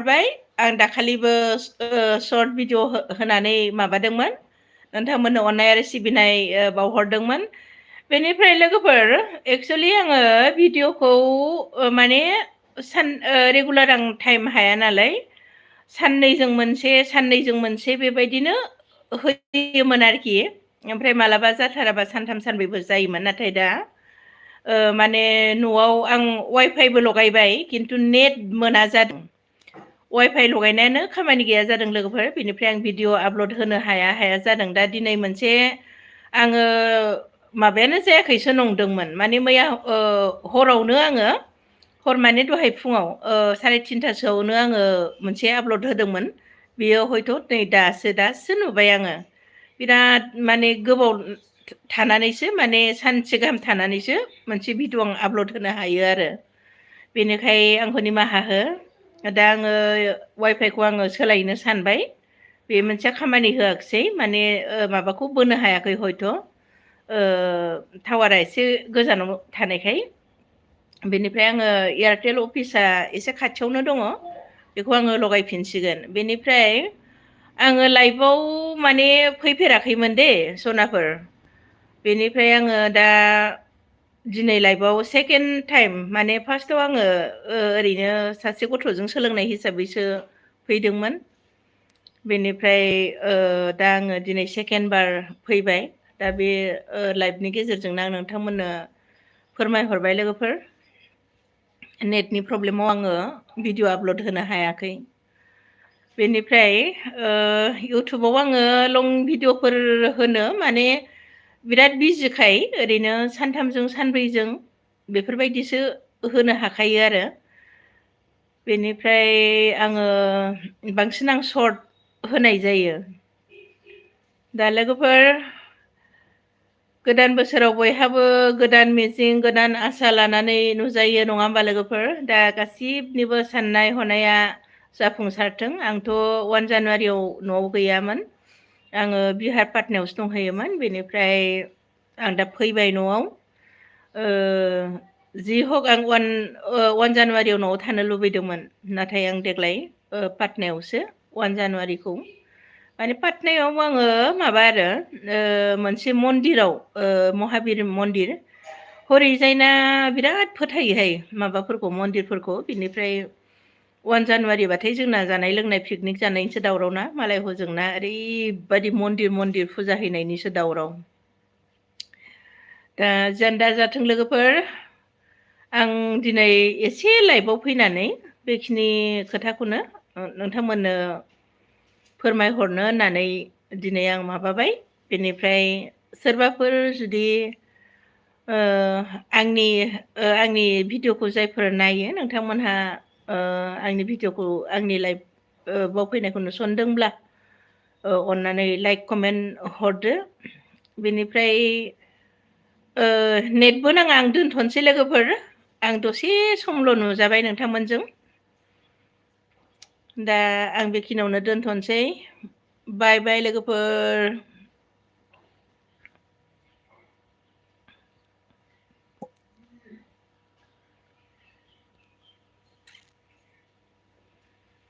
हरबाय आं दाखालिबो सर्ट भिडिअ होनानै माबादोंमोन नोंथांमोननो अननाय आरो सिबिनाय बावहरदोंमोन बेनिफ्राय लोगोफोर एक्सुअलि आङो भिडिअखौ माने रेगुलार आं टाइम हाया नालाय साननैजों मोनसे बेबायदिनो होयोमोन आरोखि ओमफ्राय मालाबा जाथाराबा सानथाम सानब्रैबो जायोमोन नाथाय दा माने न'आव आं वाइफाइबो लगायबाय खिन्थु नेट मोना जादों वाइफाइ लगायनायानो खामानि गैया जादों लोगोफोर बेनिफ्राय आं भिडिअ आपल'ड होनो हाया जादों दा दिनै मोनसे आङो माबायानो जायाखैसो नंदोंमोन माने मैया हरावनो आङो हर माने दहाय फुङाव 3:30टासोआवनो आङो मोनसे आपल'ड होदोंमोन बेयो हयथ' नै दासो नुबाय आङो बिराद माने गोबाव थानानैसो माने सानसे गाहाम थानानैसो मोनसे भिडिअ आं आपल'ड होनो हायो आरो बेनिखाय आंखौ निमाहा हो दा आङो वाइफाइखौ आङो सोलायनो सानबाय बे मोनसे खामानि होआखिसै माने माबाखौ बोनो हायाखै हयथ' टावारा एसे गोजानाव थानायखाय बेनिफ्राय आङो एयारटेल अफिसा एसे खाथियावनो दङ बेखौ आङो लगायफिनसिगोन बेनिफ्राय आङो लाइभआव माने फैफेराखैमोन दे सनाफोर बेनिफ्राय आङो दा दिनै लाइभआव सेकेन्ड टाइम माने फार्स्टआव आङो ओरैनो सासे गथ'जों सोलोंनाय हिसाबैसो फैदोंमोन बेनिफ्राय दा आङो दिनै सेकेन्ड बार फैबाय दा बे लाइभनि गेजेरजोंनो आं नोंथांमोननो फोरमायहरबाय लोगोफोर नेटनि प्रब्लेमाव आङो भिडिअ आपल'ड होनो हायाखै बेनिफ्राय इउटुबाव आङो लं भिडिअफोर होनो माने बिराद बिजिखाय ओरैनो सानथामजों सानब्रैजों बेफोरबायदिसो होनो हाखायो आरो बेनिफ्राय आङो बांसिन आं सर्ट होनाय जायो दा लोगोफोर गोदान बोसोराव बयहाबो गोदान मिजिं गोदान आसा लानानै नुजायो नङा होमबा लोगोफोर दा गासिबनिबो साननाय हनाया जाफुंसारथों आंथ' 1 जानुवारियाव न'आव गैयामोन आङो बिहार पाटनायावसो दंहैयोमोन बेनिफ्राय आं दा फैबाय न'आव जि हक आं 1 जानुवारियाव न'आव थानो लुबैदोंमोन नाथाय आं देग्लाय पाटनायावसो 1 जानुवारिखौ माने पाटनायाव आङो माबा आरो मोनसे मन्दिराव महाबिर मन्दिर हरैजायना बिराद फोथायोहाय माबाफोरखौ मन्दिरफोरखौ बिनिफ्राय 1 जानुवारिबाथाय जोंना जानाय लोंनाय पिकनिक जानायनिसो दावराव ना मालाय हजोंना ओरैबायदि मन्दिर फुजा हैनायनिसो दावराव दा जेन दा जाथों लोगोफोर आं दिनै एसे लाइभआव फैनानै बेखिनि खोथाखौनो नोंथांमोननो फोरमायहरनो होननानै दिनै आं माबाबाय बेनिफ्राय सोरबाफोर जुदि आंनि भिडिअखौ जायफोर नायो नोंथांमोनहा आंनि भिडिअखौ आंनि लाइभआव फैनायखौ नुसनदोंब्ला अननानै लाइक कमेन्ट हरदो बेनिफ्राय नेटबो नाङा आं दोनथ'नोसै लोगोफोर आं दसे समल' नुजाबाय नोंथांमोनजों दा आं बेखिनियावनो दोनथ'नोसै बाय बाय लोगोफोर